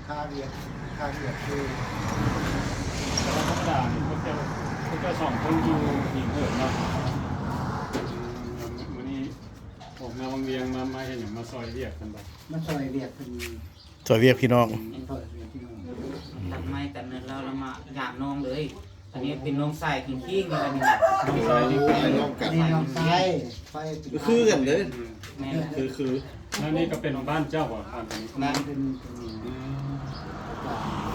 ຄ່າວຽກ ຄ່າວຽກຄື ແຕ່ວ່າທຳມະດານີ້ພວກເຈົ້າ ພວກເຈົ້າສອງຄົນຢູ່ຫີນເຫີນເນາະ. ອືມ ມື້ນີ້ອອກມາວັງວຽງ ມາ ມາເຮັດຫຍັງ? ມາຊ່ອຍວຽກເພິ່ນບໍ່? ມາຊ່ອຍວຽກເພິ່ນ ຊ່ອຍວຽກພີ່ນ້ອງ ຊ່ອຍວຽກພີ່ນ້ອງ. ຫຼັງໄມ້ກັນນັ້ນ ລາວ ລາວມາຢາມນ້ອງເລີຍ. ອັນນີ້ເປັນນ້ອງຊາຍຄິງໆ ແລ້ວນີ້ ນ້ອງຊາຍ ນ້ອງຊາຍ ຂ້ອຍເປັນ ຄືກັນເດ້. ແມ່ນ ຄື ຄື ແລ້ວນີ້ກໍເປັນບ້ານເຈົ້າບໍ່? ບ້ານເປັນ ອືມ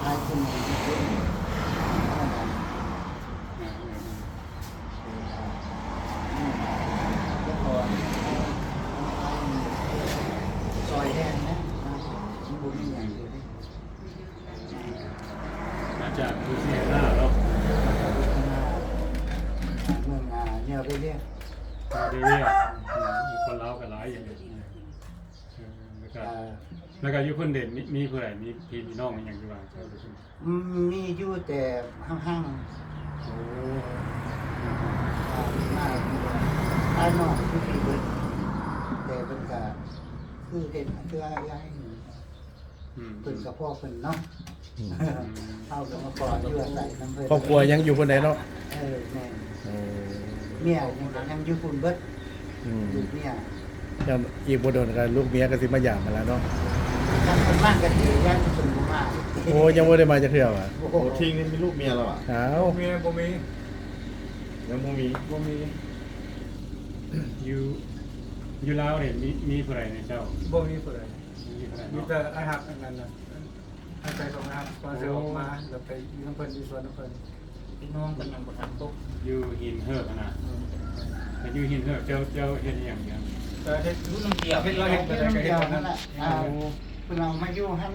ຫຼາຍຄົນ ອືມ ແລ້ວກໍຊ່ອຍແດ່ນະ ມັນບໍ່ມີຫຍັງເລີຍ. ມາຈາກລູຊີແອນາເນາະ. ມາຈາກລູຊີແອນາ ເມືອງ ອາ ເນວເຣເລຍ ເນວເຣເລຍ. ອືມ ຄົນລາວກໍຫຼາຍຢູ່. ເອີ ແລ້ວກໍ ອ່າ ແລ້ວກໍຢູ່ພຸ້ນເດ ມີ ມີຜູ້ໃດ ມີພີ່ມີນ້ອງມີຫຍັງຢູ່ວ່າເຈົ້າຢູ່ພຸ້ນ? ອືມ ມີຢູ່ແຕ່ຫ່າງໆ. ໂອ້ ອ່າ ມາ ອ້າຍນ້ອງຢູ່ພີ້ເບິດ ແຕ່ເພິ່ນກໍຄືເຮັດເພື່ອຢາຍ ອືມ ເພິ່ນກໍພໍເພິ່ນເນາະ. ອືມ ເຮົາກໍມາຂໍຢູ່ອາໄສນຳເພິ່ນ. ຄອບຄົວຍັງຢູ່ພຸ້ນໃດເນາະ? ເອີ ແມ່ນ. ໂອ້ ເມຍຍັງ ຍັງຢູ່ພຸ້ນເບິດ. ອືມ ລູກເມຍ ຍັງອີກບໍ່ດົນກໍລູກເມຍກໍຊິມາຢາມຫັ້ນລະເນາະ. ຄັນເພິ່ນມາກໍດີ ຢ້ານເພິ່ນບໍ່ມາ. ໂອ້ ຍັງບໍ່ໄດ້ມາຈັກເທື່ອຫວາ? ໂອ້ ໂອ້ ທິງນີ້ມີລູກເມຍແລ້ວຫວາ? ອ້າວ ເມຍບໍ່ມີ ຍັງບໍ່ມີ ບໍ່ມີ. ຢູ່ ຢູ່ລາວນີ້ມີ ມີຜູ້ໃດແດ່ເຈົ້າ? ບໍ່ມີຜູ້ໃດ ມີແຕ່ອ້າຍຮັກອັນນັ້ນນະ ອາໄສຂອງອ້າຍຮັກ ກ່ອນຊິອອກມາ ແລ້ວໄປຢູ່ນຳເພິ່ນ ຢູ່ສວນນຳເພິ່ນ. ພີ່ນ້ອງກໍຍັງບໍ່ທັນຄົບ ຢູ່ຫີນເຫີກຫັ້ນນະ. ອືມ ແຕ່ຢູ່ຫີນເຫີກ ເຈົ້າ ເຈົ້າເຮັດອີ່ຫຍັງຢູ່ຫັ້ນ? ກໍເຮັດຢູ່ນຳດຽວ ເຮັດ ເຮັດ ເຮັດແບບໃດກໍເຮັດແບບນັ້ນ. ໂອ້ ເພິ່ນເອົາມາຢູ່ຫັ້ນ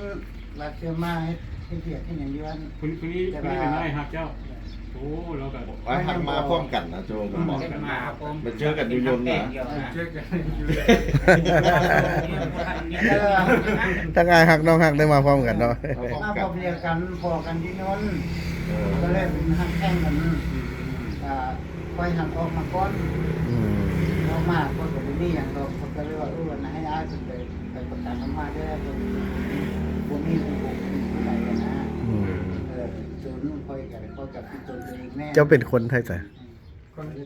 ລາວເຊີມາເຮັດ ເຮັດວຽກເຮັດຫຍັງຢູ່ຫັ້ນ. ຜູ້ນີ້ ຜູ້ນີ້ເປັນອ້າຍຮັກເຈົ້າ? ໂອ້ ລາວກໍ ອ້າຍຮັກມາພ້ອມກັນນະ ໂຈ ແມ່ນບໍ່? ມາພ້ອມກັນ ໄປເຈີກັນຢູ່ຍົນນະ. ເຈີກັນຢູ່ ທັງອ້າຍຮັກນ້ອງຮັກໄດ້ມາພ້ອມກັນເນາະ. ມາພ້ອມດຽວກັນ ພໍ້ກັນຢູ່ຍົນ ເອີ ກໍເລີຍເປັນຮັກແຂ່ງກັນ. ອືມ ກໍ ຂ້ອຍຫັນອອກມາກ່ອນ. ອືມ ອອກມາຂ້ອຍກໍບໍ່ມີຫຍັງດອກ ຂ້ອຍກໍເລີຍວ່າ ເອີ ອັນໃຫ້ອ້າຍເພິ່ນໄປ ໄປປະກັນອອກມາເດີ້ ເພິ່ນບໍ່ມີຜູ້ປົກຜູ້ໃດນະ. ອືມ ເອີ ຈົນຂ້ອຍກໍ ຂ້ອຍກໍຄືຈົນຕົວເອງແນ່. ເຈົ້າເປັນຄົນໄທໃສ? ອືມ ຄົນ ເອີ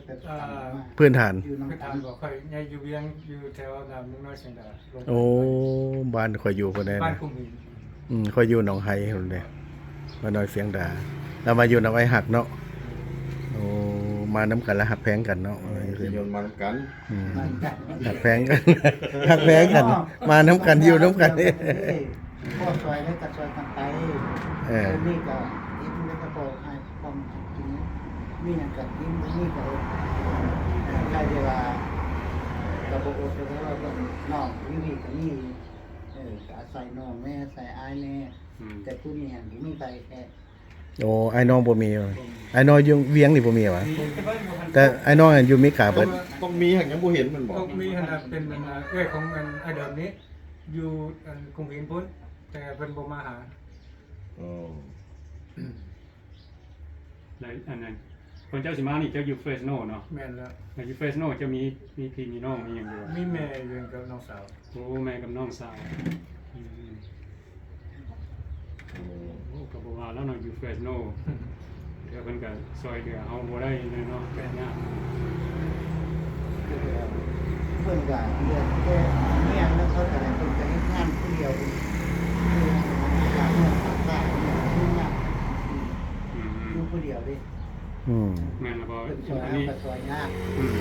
ພື້ນຖານ ຢູ່ນຳ ພື້ນຖານບໍ່ ຂ້ອຍໃຫຍ່ຢູ່ວຽງ ຢູ່ແຖວນາ ເມືອງນ້ອຍຊຽງດາ. ໂອ້ ບ້ານຂ້ອຍຢູ່ພຸ້ນແດ່ ບ້ານຄຸງຫີນ. ອືມ ຂ້ອຍຢູ່ໜອງໄຮພຸ້ນເດ້ ບ້ານນ້ອຍຊຽງດາ. ລາວມາຢູ່ນຳອ້າຍຮັກເນາະ. ໂອ້ ມານຳກັນລະຮັກແພງກັນເນາະ. ເອີ ຂີ່ຍົນມານຳກັນ. ອືມ ຮັກແພງກັນ ຮັກແພງກັນ ມານຳກັນ ຢູ່ນຳກັນ. ພໍຊ່ອຍໄດ້ກໍຊ່ອຍກັນໄປ. ເອີ ນີ້ກໍເຮັດແລ້ວກໍພໍໃຫ້ ຄວາມກິນ ມີຫຍັງກໍກິນ ບໍ່ມີກໍອົດ. ໃຜທີ່ວ່າກໍບໍ່ອົດ ກໍວ່າເບິ່ງນ້ອງຢູ່ນີ້ກໍມີ. ເອີ ກໍອາໄສນ້ອງແດ່ ອາໄສອ້າຍແດ່. ອືມ ແຕ່ຜູ້ນີ້ຫັ້ນບໍ່ມີໃຜແທ້. ໂອ້ ອ້າຍນ້ອງບໍ່ມີ. ບໍ່ມີ. ອ້າຍນ້ອງຢູ່ວຽງນີ້ບໍ່ມີຫວາ? ມີ ແຕ່ອ້າຍນ້ອງນັ້ນຢູ່ເມກາເບິດ. ຕ້ອງ ຕ້ອງມີ ຫາກຍັງບໍ່ເຫັນແມ່ນບໍ່? ຕ້ອງມີຫັ້ນນະ ເປັນ ເອີ ເອື້ອຍຂອງອັນອ້າຍເດີມນີ້ ຢູ່ອັນຂົງເຫັນພຸ້ນ ແຕ່ເພິ່ນບໍ່ມາຫາ. ອໍ ແລ້ວອັນນັ້ນ ກ່ອນເຈົ້າຊິມານີ້ ເຈົ້າຢູ່ເຟຣສໂນເນາະ? ແມ່ນແລ້ວ. ແລ້ວຢູ່ເຟຣສໂນເຈົ້າມີ ມີພີ່ມີນ້ອງມີຫຍັງຢູ່ບໍ່? ມີແມ່ຢູ່ກັບນ້ອງສາວ. ໂອ້ ແມ່ກັບນ້ອງສາວ. ອືມ ໂອ້ ກໍບໍ່ວ່າແລ້ວເນາະ ຢູ່ເຟຣສໂນ ເທື່ອເພິ່ນກໍຊ່ອຍເຫຼືອເຮົາບໍ່ໄດ້ເນາະ ແມ່ນ ຍາກ. ເພິ່ນກໍເຫຼືອແຕ່ເມຍ ແລ້ວເຂົາກໍໄດ້ ເພິ່ນກໍເຮັດງານຜູ້ດຽວ ຢູ່ການເມືອງຕ່າງໆ ຢູ່ງານ ອືມ ຢູ່ຜູ້ດຽວເດ້. ອືມ ແມ່ນລະບໍ່? ເພິ່ນຊ່ວຍ ອັນນີ້ ເຮົາກໍຊ່ວຍຍາກ. ອືມ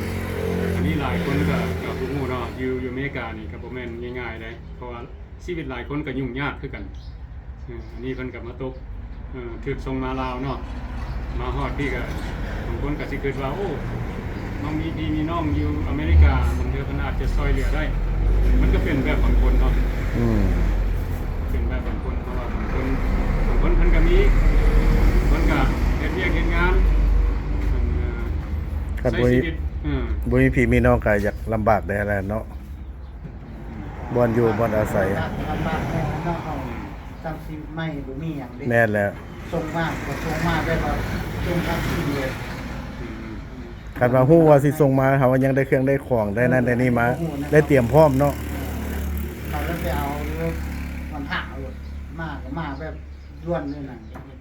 ອັນນີ້ຫຼາຍຄົນກໍ ກໍບໍ່ຮູ້ເນາະ ຢູ່ ຢູ່ອາເມລິການີ້ກໍບໍ່ແມ່ນງ່າຍໆເດ້ ເພາະວ່າຊີວິດຫຼາຍຄົນກໍຫຍຸ້ງຍາກຄືກັນ. ເອີ ອັນນີ້ເພິ່ນກໍມາຕົກ ເອີ ຖືກສົ່ງມາລາວເນາະ ມາຮອດພີ້ກໍ ບາງຄົນກໍຊິຄິດວ່າ ໂອ້ ນ້ອງມີພີ່ມີນ້ອງຢູ່ອາເມລິກາ ບາງເທື່ອເພິ່ນອາດຈະຊ່ອຍເຫຼືອໄດ້. ມັນກໍເປັນແບບບາງຄົນເນາະ. ອືມ ເປັນແບບບາງຄົນ ເພາະວ່າບາງຄົນ ບາງຄົນເພິ່ນກໍມີ ເພິ່ນກໍເຮັດວຽກເຮັດງານ ອັນ ເອີ ຄັນບໍ່ມີ ໃຊ້ຊີວິດ ເອີ ບໍ່ມີພີ່ມີນ້ອງກໍຢາກລຳບາກແດ່ແຫຼະເນາະ ບ່ອນຢູ່ບ່ອນອາໄສ. ລຳບາກແນ່ເນາະ ເຮົາ ອືມ ຕັ້ງຊີວິດໃໝ່ບໍ່ມີຫຍັງເດ້. ແມ່ນແລ້ວ. ສົ່ງມາກໍສົ່ງມາແບບວ່າສົ່ງກັບຄືນເລີຍ. ອືມ ຄັນວ່າຮູ້ວ່າຊິສົ່ງມາ ເຮົາຍັງໄດ້ເຄື່ອງໄດ້ຂອງ ໄດ້ນັ້ນໄດ້ນີ້ມາ ບໍ່ຮູ້ນະ ໄດ້ຕຽມພ້ອມເນາະ. ເອີ ເຂົາໄດ້ໄປເອົາຢູ່ວັນພະໂລດ. ມາກໍມາແບບດ່ວນເລີຍນະ.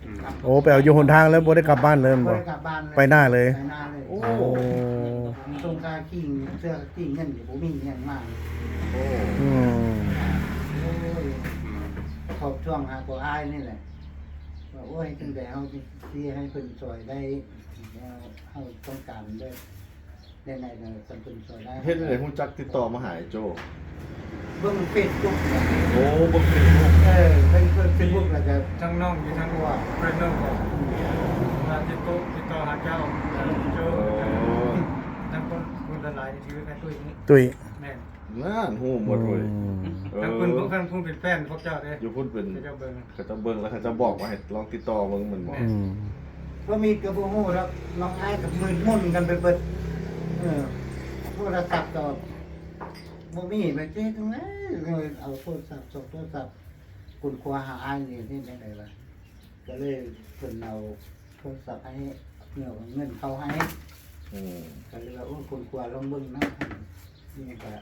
ອືມ ໂອ້ ໄປເອົາຢູ່ຫົນທາງເລີຍ ບໍ່ໄດ້ກັບບ້ານເລີຍແມ່ນບໍ່? ບໍ່ໄດ້ກັບບ້ານເລີຍ ໄປນາເລີຍ ໄປນາເລີຍ. ໂອ້ ໂອ້ ສົ່ງຄ່າຄີງ ເສື້ອຄີງເງິນກໍບໍ່ມີຫຍັງມາ. ໂອ້ ອືມ ໂອ້ຍ ອືມ ຂອບຊ່ວງຫາພໍ່ອ້າຍນີ້ແຫຼະ ວ່າ ໂອ້ຍ ຈັ່ງໃດເຮົາຊິໃຫ້ເພິ່ນຊ່ອຍໄດ້ ແລ້ວເຮົາຕ້ອງການແບບ ແນວໃດກໍຄັນເພິ່ນຊ່ອຍໄດ້. ເຮັດຈັ່ງໃດຮູ້ຈັກຕິດຕໍ່ມາຫາໄອ້ໂຈ້? ເບິ່ງເຟສບຸກ. ໂອ້ ເບິ່ງເຟສບຸກ. ເອີ ເບິ່ງເຟສບຸກແລ້ວກໍ ທັງນ້ອງຢູ່ທາງ ເພິ່ນນ້ອງກໍ ອືມ ມາຕິດຕໍ່ ຕິດຕໍ່ຫາເຈົ້າ ໂອ້ ທັງຄົນ ຄົນຫຼາຍໆ ທີ່ຄືອ້າຍຕຸ້ຍນີ້ ຕຸ້ຍ ແມ່ນ. ນັ້ນ ຮູ້ໝົດເວີຍ. ອືມ ເອີ ທາງເພິ່ນ ທາງເພິ່ນເປັນແຟນພວກເຈົ້າເດ້ ຢູ່ພຸ້ນເປັນ ເຂົາເຈົ້າເບິ່ງ ເຂົາເຈົ້າເບິ່ງແລ້ວເຂົາເຈົ້າບອກວ່າໃຫ້ລອງຕິດຕໍ່ເບິ່ງແມ່ນບໍ່? ອືມ ບໍ່ມີກໍບໍ່ຮູ້ດອກ ນ້ອງອ້າຍກໍມືດມົນກັນໄປເບິດ. ເອີ ໂທລະສັບກໍບໍ່ມີ ແມ່ນເຮັດຈັ່ງໃດ ເອົາໂທລະສັບ ສອງໂທລະສັບ ຄົ້ນຄວ້າຫາອ້າຍນີ້ເຮັດຈັ່ງໃດວະ ກໍເລີຍເພິ່ນເອົາ ໂທລະສັບໃຫ້ ເງິນເຂົ້າໃຫ້. ອືມ ກໍເລີຍວ່າ ໂອ້ ຄົ້ນຄວ້າລອງເບິ່ງນະ ນີ້ກໍ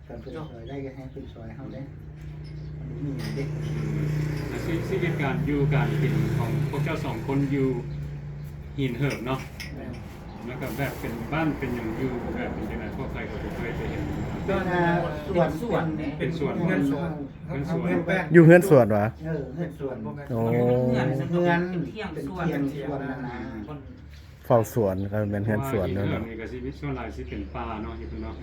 ຄັນເພິ່ນຊ່ອຍໄດ້ກໍໃຫ້ເພິ່ນຊ່ອຍເຮົາເດ້ ມັນບໍ່ມີຫຍັງເດ້. ແລ້ວຊີ ຊີວິດການຢູ່ການກິນຂອງພວກເຈົ້າສອງຄົນຢູ່ຫີນເຫີບເນາະ? ແມ່ນ. ແລ້ວກໍແບບເປັນບ້ານເປັນຫຍັງຢູ່ແບບເປັນຈັ່ງໃດ? ພວກຂ້ອຍກໍບໍ່ເຄີຍໄປເຫັນ. ເປັນສວນ ເປັນສວນ ເປັນສວນ ເຮືອນສວນ ເຮືອນສວນ ຢູ່ເຮືອນສວນຫວາ? ເອີ ເຮືອນສວນ ບໍ່ແມ່ນ ໂອ້ ເຮືອນ ເຮືອນ ເປັນທຽງສວນ ເປັນທຽງສວນນະ. ເຝົ້າສວນ ກໍແມ່ນເຮືອນສວນເນາະ. ເພາະວ່າຢູ່ເຮືອນນີ້ກໍຊິ ສ່ວນຫຼາຍຊິເປັນປ່າເນາະ ຢູ່ພຸ້ນເນາະ.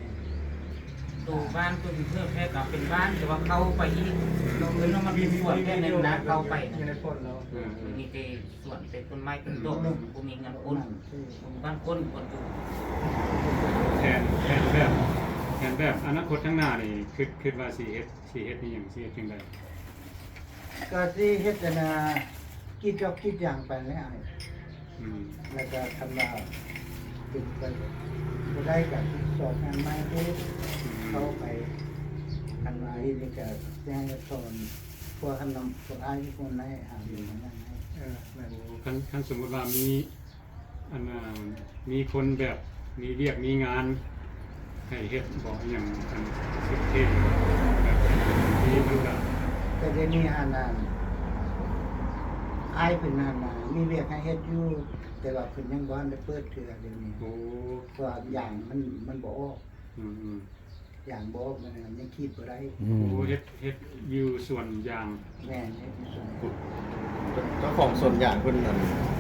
ໂຕບ້ານຕົວເມືອງແທ້ກໍເປັນບ້ານ ແຕ່ວ່າເຂົ້າໄປອີກ ເພິ່ນວ່າມັນເປັນສວນແທ້ໃນນະ ເຂົ້າໄປນະ ຢູ່ໃນພົ້ນແລ້ວ ເອີ ມັນມີແຕ່ສວນ ເປັນຕົ້ນໄມ້ເປັນຕົ້ນ ບໍ່ມີເຮືອນຄົນ ບໍ່ມີບ້ານຄົນ ຄົນຢູ່. ແຜນ ແຜນແບບ ແຜນແບບອະນາຄົດຂ້າງໜ້ານີ້ ຄິດ ຄິດວ່າຊິເຮັດ ຊິເຮັດອີ່ຫຍັງ ຊິເຮັດຈັ່ງໃດ? ກໍຊິເຮັດອັນນ່າ ກຣີດຢອກກຣີດຢາງໄປແຫຼະອ້າຍ. ອືມ ແລ້ວກໍຄັນວ່າເປັນໄປບໍ່ໄດ້ກໍຊອກງານໃໝ່ເຮັດ ອືມ ເຂົ້າໄປ. ຄັນວ່າເຮັດນີ້ກໍຊິໃຫ້ສອນ ພວກຄັນນຳພວກອ້າຍທຸກຄົນໄດ້ຫາເງິນຫາຫຍັງໃຫ້. ເອີ ແມ່ນ. ໂອ້ ຄັນ ຄັນສົມມຸດວ່າມີ ອັນ ອ່າ ມີຄົນແບບມີວຽກມີງານໃຫ້ເຮັດບໍ່ ອີ່ຫຍັງ ອັນ ເຮັດເອງ ແບບນີ້ມັນກະ ແຕ່ດຽວນີ້ຫັ້ນນະ ອ້າຍເພິ່ນຫັ້ນນະ ມີວຽກໃຫ້ເຮັດຢູ່ ແຕ່ວ່າເພິ່ນຍັງບໍ່ທັນໄດ້ເປີດເທື່ອດຽວນີ້. ໂອ້ ເພາະວ່າຢາງມັນ ມັນບໍ່ອອກ. ອືມໆ ຢາງບໍ່ອອກ ມັນຍັງຂີດບໍ່ໄດ້. ອືມ ໂອ້ ເຮັດ ເຮັດຢູ່ສວນຢາງ. ແມ່ນ ເຮັດຢູ່ສວນ. ເຈົ້າຂອງສວນຢາງເພິ່ນ ອັນ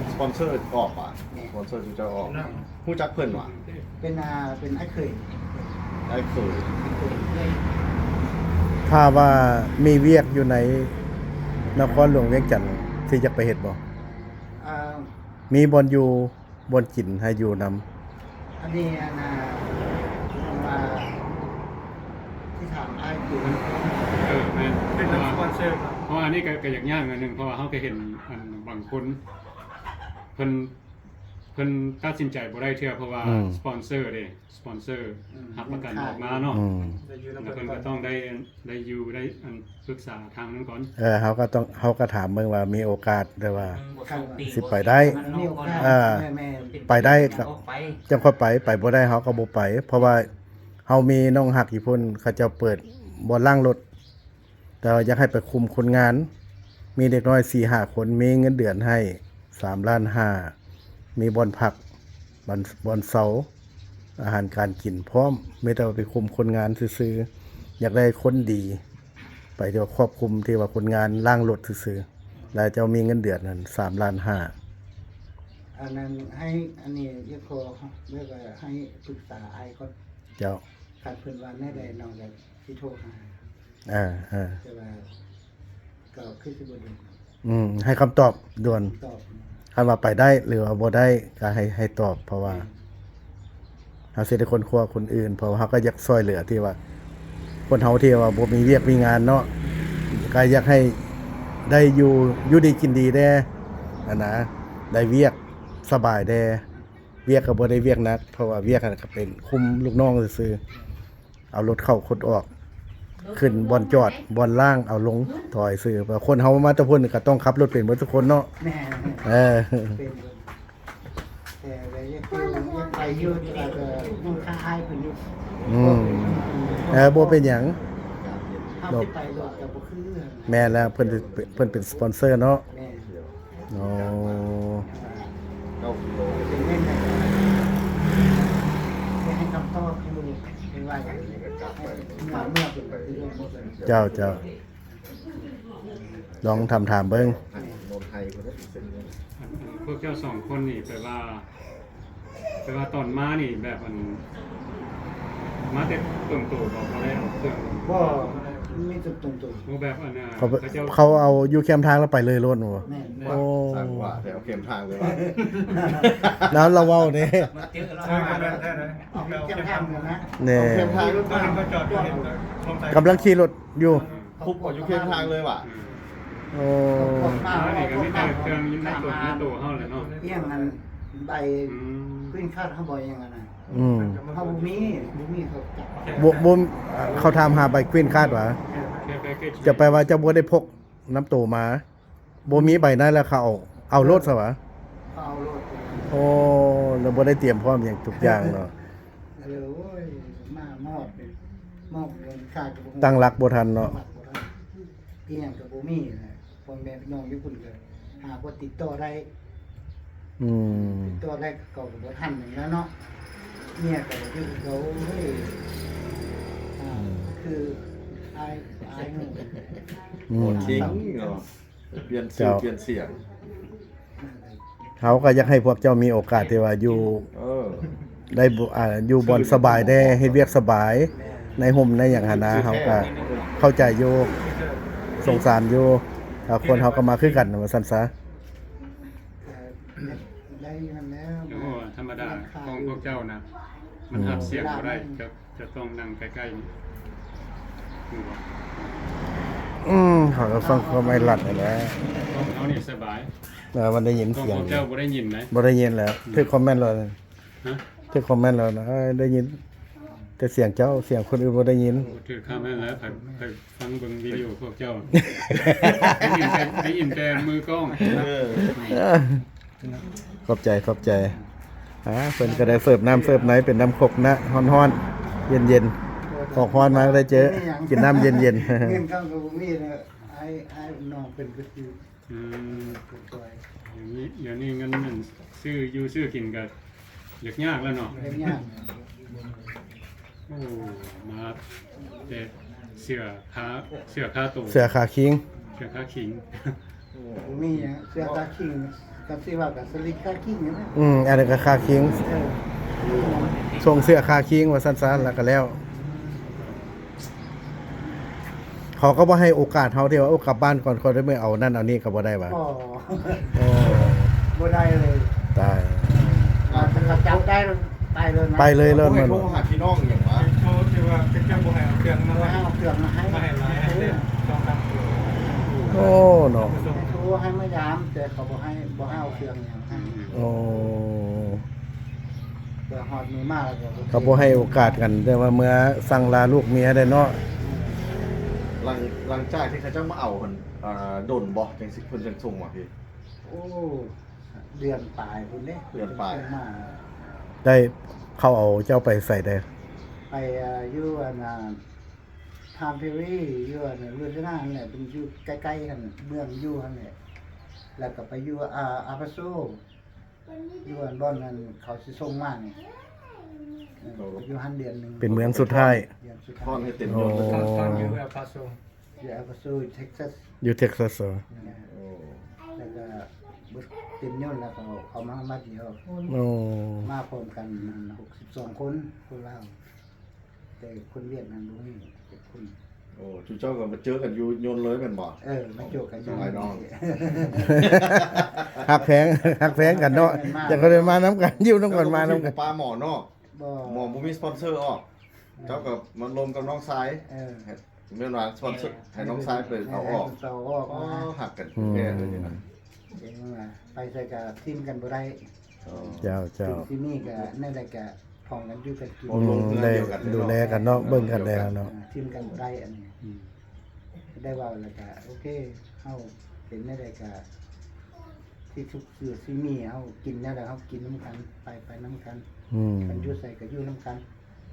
ສະປອນເຊີອອກຫວາ? ແມ່ນ ສະປອນເຊີເຈົ້າອອກ. ຮູ້ຈັກເພິ່ນຫວາ? ເປັນ ອ່າ ເປັນອ້າຍເຂີຍ. ອ້າຍເຂີຍ. ຖ້າວ່າມີວຽກຢູ່ໃນນະຄອນຫຼວງວຽງຈັນ ຊິຢາກໄປເຮັດບໍ່? ອ່າ ມີບ່ອນຢູ່ ບ່ອນກິນໃຫ້ຢູ່ນຳ. ອັນນີ້ ອັນນ່າ ວ່າຊິຖາມອ້າຍຢູ່. ເອີ ແມ່ນ ເປັນສະປອນເຊີ. ເພາະວ່າອັນນີ້ກໍ ກໍຢາກຍາກໜ້ອຍໜຶ່ງ ເພາະວ່າເຮົາກໍເຫັນ ອັນ ບາງຄົນ ເພິ່ນ ເພິ່ນຕັດສິນໃຈບໍ່ໄດ້ເທື່ອ ເພາະວ່າ ອືມ ສະປອນເຊີເດ້ ສະປອນເຊີ ອືມ ຮັບປະກັນອອກມາເນາະ. ອືມ ແລ້ວເພິ່ນກໍຕ້ອງໄດ້ ໄດ້ຢູ່ ໄດ້ ອັນ ປຶກສາທາງນັ້ນກ່ອນ. ເອີ ເຮົາກໍຕ້ອງ ເຮົາກໍຖາມເບິ່ງວ່າມີໂອກາດ ແຕ່ວ່າ ອືມ ຊິໄປໄດ້ ມີໂອກາດ ເອີ ແມ່ນໆ ໄປໄດ້ກໍ ຈັ່ງຄ່ອຍໄປ ໄປບໍ່ໄດ້ເຮົາກໍບໍ່ໄປ ເພາະວ່າເຮົາມີນ້ອງຮັກຢູ່ພຸ້ນ ເຂົາເຈົ້າເປີດບ່ອນລ້າງລົດ ແຕ່ວ່າຢາກໃຫ້ໄປຄຸມຄົນງານ ມີເດັກນ້ອຍສີ່ຫ້າຄົນ ມີເງິນເດືອນໃຫ້ສາມລ້ານຫ້າ ມີບ່ອນພັກ ບ່ອນ ບ່ອນເຊົາ ອາຫານການກິນພ້ອມ ມີແຕ່ວ່າໄປຄຸມຄົນງານຊື່ໆ. ຢາກໄດ້ຄົນດີ ໄປທີ່ວ່າຄວບຄຸມ ທີ່ວ່າຄົນງານລ້າງລົດຊື່ໆ ແລ້ວເຈົ້າມີເງິນເດືອນຫັ້ນສາມລ້ານຫ້າ. ອັນນັ້ນໃຫ້ ອັນນີ້ຢາກຂໍ ແບບວ່າໃຫ້ປຶກສາອ້າຍກ່ອນ. ເຈົ້າ ຄັນເພິ່ນວ່າແນວໃດ ນ້ອງກໍຊິໂທຫາ. ເອີ ເອີ ແຕ່ວ່າກໍຄືຊິບໍ່ດົນ. ອືມ ໃຫ້ຄຳຕອບດ່ວນ. ຕອບ ຄັນວ່າໄປໄດ້ ຫຼືວ່າບໍ່ໄດ້ ກໍໃຫ້ ໃຫ້ຕອບ ເພາະວ່າ ອືມ ເຮົາຊິໄດ້ຄົ້ນຄວ້າຄົນອື່ນ ເພາະວ່າເຮົາກໍຢາກຊ່ວຍເຫຼືອທີ່ວ່າ ຄົນເຮົາທີ່ວ່າບໍ່ມີວຽກມີງານເນາະ ກໍຢາກໃຫ້ໄດ້ຢູ່ ຢູ່ດີກິນດີແດ່ຫັ້ນນະ ໄດ້ວຽກສະບາຍແດ່. ວຽກກໍບໍ່ໄດ້ວຽກໜັກ ເພາະວ່າວຽກຫັ້ນກໍເປັນຄຸມລູກນ້ອງຊື່ໆ ເອົາລົດເຂົ້າຂົນອອກ ຂຶ້ນບ່ອນຈອດ ບ່ອນລ້າງ ເອົາລົງ ຖອຍຊື່. ເພາະຄົນເຮົາມາແຕ່ພຸ້ນກໍຕ້ອງຂັບລົດເປັນເບິດທຸກຄົນເນາະ. ແມ່ນ ເອີ ເປັນ ແຕ່ວ່າຢາກຢູ່ ຢາກໄປຢູ່ ແຕ່ວ່າກໍຍັງຄາອາຍເພິ່ນຢູ່. ອືມ ເອີ ບໍ່ເປັນຫຍັງ. ເ ເຮົາຊິໄປໂລດກໍບໍ່ຄື. ແມ່ນແລ້ວ ເພິ່ນ ເພິ່ນເປັນສະປອນເຊີເນາະ. ແມ່ນ. ອໍ ເກົ້າກິໂລ ເປັນເງິນໃຫ້ ໃຫ້ຄຳຕອບຢູ່ ເປັນວ່າ ເມື່ອ ເມື່ອເປັນ ເຈົ້າ ເຈົ້າ ລອງຖາມ ຖາມເບິ່ງ. ພວກເຈົ້າສອງຄົນນີ້ ແປວ່າ ແປວ່າຕອນມານີ້ແບບ ອັນ ມາແຕ່ຕົນໂຕບໍ່ ບໍ່ໄດ້ເອົາເຄື່ອງ? ບໍ່ ມີແຕ່ຕົນໂຕ. ບໍ່ແບບ ອັນ ເຂົາ ເຂົາເຈົ້າ ເຂົາເອົາຢູ່ແຄມທາງແລ້ວໄປເລີຍໂລດບໍ່? ແມ່ນ. ໂອ້ ສ້າງວ່າແຖວແຄມທາງເລີຍວ່າ ແລ້ວລາວເວົ້າເດ້. ແຄມທາງນະ ແນ່ ແຄມທາງ ກຳລັງຂີ່ລົດຢູ່. ຄຸບເອົາຢູ່ເຄງທາງເລີຍຫວາ? ໂອ້ ອັນນີ້ກໍມີແຕ່ເຄື່ອງຢູ່ໃນຕົວ ໃນຕົວເຮົາແຫຼະເນາະ. ອີ່ຫຍັງອັນໃບ ອືມ ກຣີນຄາດເຮົາບໍ່ ອີ່ຫຍັງອັນນັ້ນ. ອືມ ເຮົາບໍ່ມີ ບໍ່ມີ ເຂົາຈັບ ບໍ່ ບໍ່ ເຂົາຖາມຫາໃບກຣີນຄາດຫວາ? ເອີ ຈະແປວ່າເຈົ້າບໍ່ໄດ້ພົກນຳໂຕມາ. ບໍ່ມີໃບນັ້ນແລ້ວ ເຂົາເອົາ ເອົາໂລດຊະຫວາ? ເຂົາເອົາໂລດ. ໂອ້ ແລ້ວບໍ່ໄດ້ຕຽມພ້ອມຫຍັງທຸກຢ່າງເນາະ. ເອີ ໂອ້ຍ ມາ ມາຮອດນີ້ ມາຮອດນີ້ ຂ້າກໍບໍ່ຮູ້ ຕັ້ງຫຼັກບໍ່ທັນເນາະ. ຕັ້ງຫຼັກບໍ່ທັນ ອີ່ຫຍັງກໍບໍ່ມີນະ. ພໍ່ແມ່ພີ່ນ້ອງຢູ່ພຸ້ນກໍຫາບໍ່ຕິດຕໍ່ໄດ້. ອືມ ຕິດຕໍ່ໄດ້ກໍບໍ່ທັນນັ້ນແຫຼະເນາະ. ເມຍກໍຢູ່ ໂອ້ຍ ອ່າ ອືມ ຄືອ້າຍ ອ້າຍໝູ່ ອືມ ໂຫດຈິງເນາະ. ປ່ຽນຊື່ ເຈົ້າ ປ່ຽນສຽງ. ເຮົາກໍຢາກໃຫ້ພວກເຈົ້າມີໂອກາດທີ່ວ່າຢູ່ ເອີ ໄດ້ ອ່າ ຢູ່ບ່ອນສະບາຍແດ່ ເຮັດວຽກສະບາຍ ໃນຮົ່ມໃນຫຍັງຫັ້ນນະ. ເຮົາກໍເຂົ້າໃຈຢູ່ ສົງສານຢູ່ ອ່າ ຄົນເຮົາກໍມາຄືກັນ ວ່າຊັ້ນຊະ. ໄດ້ຫັ້ນແຫຼະ ໂອ້ ທຳມະດາຂອງພວກເຈົ້ານະ ມັນຮັບສຽງບໍ່ໄດ້. ອືມ ຈະຕ້ອງນັ່ງໃກ້ໆ ນີ້ ຮູ້ບໍ່? ອືມ ເຂົາກໍຟັງຄວາມໄອລັດຫັ້ນແຫຼະ. ເຮົານີ້ສະບາຍ ເອີ ມັນໄດ້ຍິນສຽງ ເຈົ້າບໍ່ໄດ້ຍິນນະ. ບໍ່ໄດ້ຍິນແລ້ວ ອືມ ຖືກຄອມເມັນແລ້ວ. ຮະ? ຖືກຄອມເມັນແລ້ວນະ. ເອີ ໄດ້ຍິນແຕ່ສຽງເຈົ້າ ສຽງຄົນອື່ນບໍ່ໄດ້ຍິນ. ໂອ້ ຖືກຄອມເມັນແລ້ວ ໄປ ໄປຟັງເບິ່ງວິດີໂອພວກເຈົ້າ ໄດ້ຍິນແຕ່ ໄດ້ຍິນແຕ່ມືກ້ອງ. ເອີ ເອີ ຂອບໃຈ ຂອບໃຈ. ອ່າ ເພິ່ນກໍໄດ້ເສີບນ້ຳເສີບໃນ ເປັນນ້ຳຄົກນະ ຮ້ອນໆ ເຢັນໆ. ອອກຮ້ອນມາກໍໄດ້ເຈີ ກິນນ້ຳເຢັນໆ. ເງິນເຂົາກໍບໍ່ມີນະ ອ້າຍ ອ້າຍນ້ອງເພິ່ນກໍຄື ອືມ ດຽວນີ້ ດຽວນີ້ເງິນ ຊື້ຢູ່ຊື້ກິນກໍ ຍາກຍາກແລ້ວເນາະ ຍາກຍາກ. ໂອ້ ມາແຕ່ເສື້ອຄາ ເສື້ອຄາໂຕ ເສື້ອຄາຄີງ ເສື້ອຄາຄີງ. ໂອ້ ບໍ່ມີຫຍັງ ເສື້ອຄາຄີງ ກໍຊິວ່າກໍສະລິດຄາຄີງຫັ້ນນະ. ອືມ ອັນນັ້ນກໍຄາຄີງ ເອີ ສົ່ງເສື້ອຄາຄີງວ່າຊັ້ນໆ ແລ້ວກໍແລ້ວ. ເຂົາກໍບໍ່ໃຫ້ໂອກາດເຮົາທີ່ວ່າ ໂອ້ ກັບບ້ານກ່ອນ ຂ້ອຍໄດ້ເມືອເອົານັ້ນເອົານີ້ ກໍບໍ່ໄດ້ຫວາ? ບໍ່ ໂອ້ ບໍ່ໄດ້ເລີຍ. ຕາຍ ວ່າຖ້າເຂົາຈັບໄດ້ ໄປເລີຍນະ ໄປເລີຍໂລດ. ບໍ່ໃຫ້ໂທຫາພີ່ນ້ອງອີ່ຫຍັງຫວາ? ໂທທີ່ວ່າເຂົາເຈົ້າບໍ່ໃຫ້ເອົາເຄື່ອງມາ ບໍ່ໃຫ້ເອົາເຄື່ອງມາໃຫ້ ມາໃຫ້ຫຼາຍ ສອງສາມໂຕ. ໂອ້ ເນາະ ໂທໃຫ້ມາຢາມ ແຕ່ເຂົາບໍ່ໃຫ້ ບໍ່ໃຫ້ເອົາເຄື່ອງຫຍັງໃຫ້. ໂອ້ ແຕ່ຮອດມື້ມາແລ້ວກໍ ກໍບໍ່ໃຫ້ໂອກາດກັນ ແຕ່ວ່າເມືອສັ່ງລາລູກເມຍໄດ້ເນາະ. ຫຼັງ ຫຼັງຈາກທີ່ເຂົາເຈົ້າມາເອົາຫັ້ນ ອ່າ ດົນບໍ່ ຈັ່ງຊິເພິ່ນຈັ່ງສົ່ງມາພີ້? ໂອ້ ເດືອນປາຍພຸ້ນເດ້ ເດືອນປາຍ ເພິ່ນສົ່ງມາ. ໄດ້ ເຂົາເອົາເຈົ້າໄປໃສແດ່? ໄປ ອ່າ ຢູ່ອັນ ອ່າ Palm Prairie ຢູ່ອັນ Louisiana ຫັ້ນແຫຼະ ເປັນຢູ່ໃກ້ໆ ຫັ້ນ ເມືອງຢູ່ຫັ້ນແຫຼະ ແລ້ວກໍໄປຢູ່ ອ່າ El Paso ຢູ່ອັນບ່ອນນັ້ນເຂົາຊິສົ່ງມານີ້ ເອີ ຢູ່ຫັ້ນເດືອນໜຶ່ງ ເປັນເມືອງສຸດທ້າຍ ເດືອນສຸດທ້າຍ ໂອ້ ຕອນ ຕອນຢູ່ El Paso ຢູ່ El Paso Texas ຢູ່ Texas ເອີ ແລ້ວກໍເບິດເຕັມຍົນ ແລ້ວກໍເຂົາມາ ມາດຽວ ໂອ້ ມາພ້ອມກັນ ຫົກສິບສອງຄົນ ຄົນລາວ. ແຕ່ຄົນຫວຽດນາມບໍ່ມີຈັກຄົນ. ໂອ້ ຈຸເຈົ້າກໍມາເຈີກັນຢູ່ຍົນເລີຍແມ່ນບໍ່? ເອີ ມາເຈີກັນຢູ່ ສະບາຍເນາະ ຮັກແພງ ຮັກແພງກັນເນາະ ແມ່ນມາ ຢາກໃຫ້ໄດ້ມານຳກັນ ຢູ່ນຳກັນ ມານຳກັນ. ປ້າໝໍເນາະ ບໍ່ ໝໍບໍ່ມີສະປອນເຊີອອກ ເຈົ້າກໍມາລົມກັບນ້ອງຊາຍ ເອີ ແມ່ນວ່າສະປອນເຊີໃຫ້ນ້ອງຊາຍໄປເອົາອອກ ເອົາອອກ ອໍ ມາ ຮັກກັນແທ້ເລີຍນີ້ນະ ເອີ ໄປໃສກໍຖິ້ມກັນບໍ່ໄດ້. ເຈົ້າ ເຈົ້າ ຊິມີກໍແນວໃດກໍພ້ອມກັນຢູ່ກັນກິນ ອືມ ໄດ້ດູແລກັນເນາະ ເບິ່ງກັນແດ່ເນາະ ອ່າ ຖິ້ມກັນບໍ່ໄດ້ອັນນີ້ ອືມ ໄດ້ເວົ້າແລ້ວກໍໂອເຄ ເຮົາເປັນແນວໃດກໍທີ່ທຸກເສືອຊິມີ ເຮົາກິນແນວໃດເຮົາກິນນຳກັນ ໄປ ໄປນຳກັນ ອືມ ຄັນຢູ່ໃສກໍຢູ່ນຳກັນ